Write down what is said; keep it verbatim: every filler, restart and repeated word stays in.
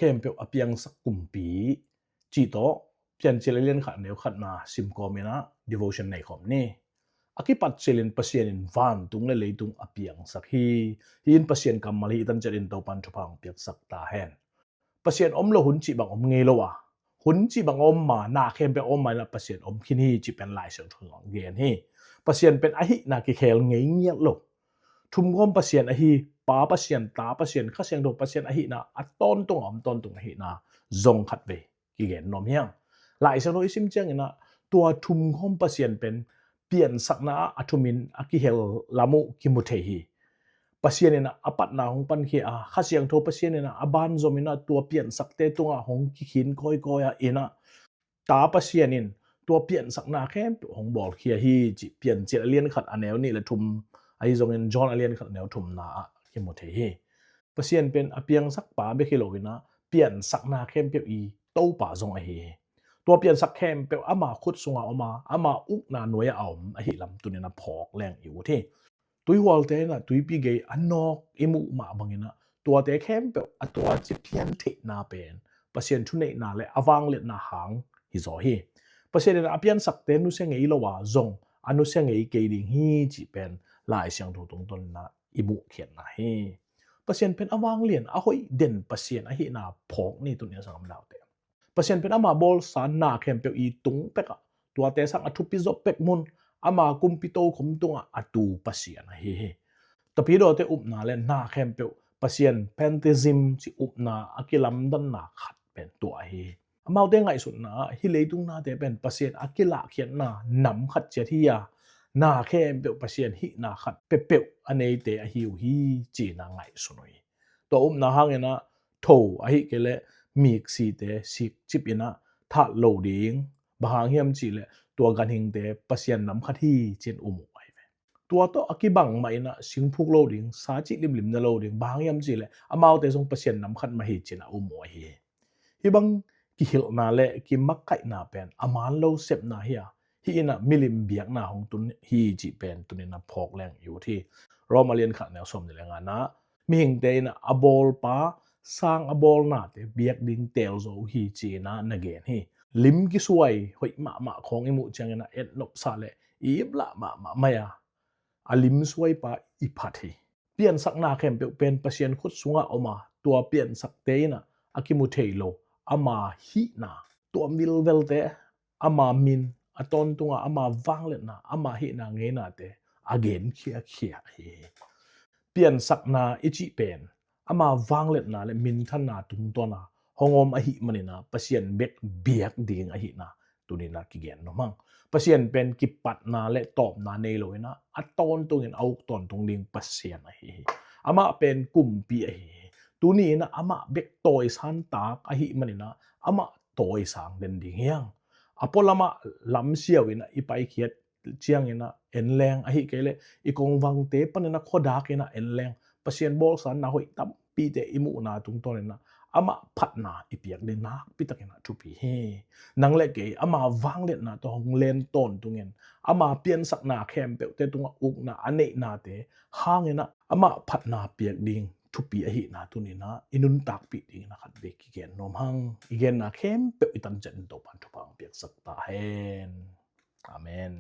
khempeuh a piangsak kumpi cih tawh Piancil a lian khat neu khatna sim kawm in ah devotion nei khawm ni. A kipat cilin Pasian in vantung le leitung a piangsak hi. Hi in Pasian kammal hi, i tan ciat in Topan thupha hong piaksak ta hen. Pasian om lo hun cih bang om ngei lo a, hun cih bang om ma, na khempeuh om ma in ah Pasian om khin hi cih pen Lai Siangtho in hong gen hi. Pasian pen ahihna kikhel ngei ngiat lo. Thumkhawm Pasian ahi, Pa Pasian, Ta Pasian, Kha Siangtho Pasian ahihna a tawntung a om tawntung ahihna zong khatvei kigen nuam hi hang. Lai Siangtho i sim ciangin ah tua thumkhawm Pasian pen piansakna ah a thumin a kihel lam uh kimu thei hi. Pasian in ah a patna hong pankhia a, Kha Siangtho Pasian in ah a banzom in ah tua piansakte tungah hong kikhin kawikawi a, in ah Ta Pasian in tua piansakna khempeuh hong bawlkhia hi cih Piancil a lian khat a neu nih le thum, ahi zongin John a lian khat a neu thumna ah kimu thei hi. Pasian pen a piangsakpa bek hi lo in ah piansakna khempeuh i Topa zong ahi hi. Tua piansak khempeuh ama khut sungah om a, ama ukna nuai-ah a om ahih lam tuni in ah phawk leng i ut hi. Tuihualte in ah tuipi gei a nawk i muh mah bangin ah tuate khempeuh a tuaci pian theihna pen Pasian thuneihna le a vangliatna hang hi zaw hi. Pasian in ah a piansakte nusia ngei lo a, zong a nusia ngei kei ding hi cih pen Lai Siangtho tungtawn in ah i muhkhiatna hi. Pasian pen a vanglian, a hoih den Pasian ahihna phawk ni, tuni a sanggamdaute. Pasian pen ama bawlsa na khempeuh i tung pek a, tuate sang a thupi zawh pek mun, ama kumpi tokhom tungah a tu Pasian ahi hi. Tapidawte upna le na khempeuh Pasian pantheism cih upna a kilamdanna khat pen tua ahi hi. Amaute ngaihsutna ah hih leitung nate pen Pasian a kilahkhiatna nam khat ciat hi a, na khempeuh Pasian hihna khat peuhpeuh a neite ahi uh hi, ci-in ah ngaihsun uh hi. Tua upna hangin ah tho ahih kei leh miksite sikcip in ah that lo ding, bang hang hiam cih leh tua ganhingte Pasian nam khat hi ci-in um uh ahi ve. Tua tawh a kibang mah in ah singphuk lo ding, sa cih limlim ne lo ding, bang hang hiam cih leh amaute zong Pasian nam khat mah hi ci-in ah um uh ahi hi. Hih bang kihilhna le kimakaihna pen a man lo sepna hi a, hih in ah milim biakna hong tun hi cih pen tuni in ah phawk leng i ut hi. Rom a lian khat neu sawmnih le ngana ah, mihingte in ah a bawlpa sang a bawlnate biak ding teel zo uh hi, ci-in ah na gen hi. Lim kisuai hoih mahmah khawng i muh ciangin ah etnopsa le i iplah mahmah mai a, a lim suaipa i phat hi. Piansakna khempeuh pen Pasian khut sungah om a, tua piansakte in ah a kimu thei lo ama hihna, tua milvelte, ama min, a tawntungah ama vangliatna, ama hihna ngeinate a genkhiakhia hi. Piansakna i cih pen ama vangliatna le minthanna tungtawn a hong om ahih manin ah Pasian bek biak ding ahihna tuni in ah kigen nuam hang. Pasian pen kipatna le tawpna nei lo in ah a tawntungin a uk tawntung ding Pasian ahi hi. Amah pen kumpi ahi hi. Tuni in ah amah bek tawisang tak ahih manin ah amah tawisang den ding hi hang. A pualamah lamsiau in ah i paikhiat ciangin ah en leng, ahih kei leh i kongvangte panin ah khuadak in ah en leng, Pasian bawlsa na hoih tampite i muhna tungtawn in ah amah phatna i piak ding nakpi takin ah thupi hi. Nang le kei ama vangliatna tawh hong len tawntungin ama piansakna khempeuhte tungah ukna a neihnate hangin ah amah phatna piak ding thupi ahihna tuni in ah i nuntakpih dingin ah khatvei kigen nuam hang. I genna khempeuh i tan ciat in Topan thupha hong piaksak ta hen. Amen.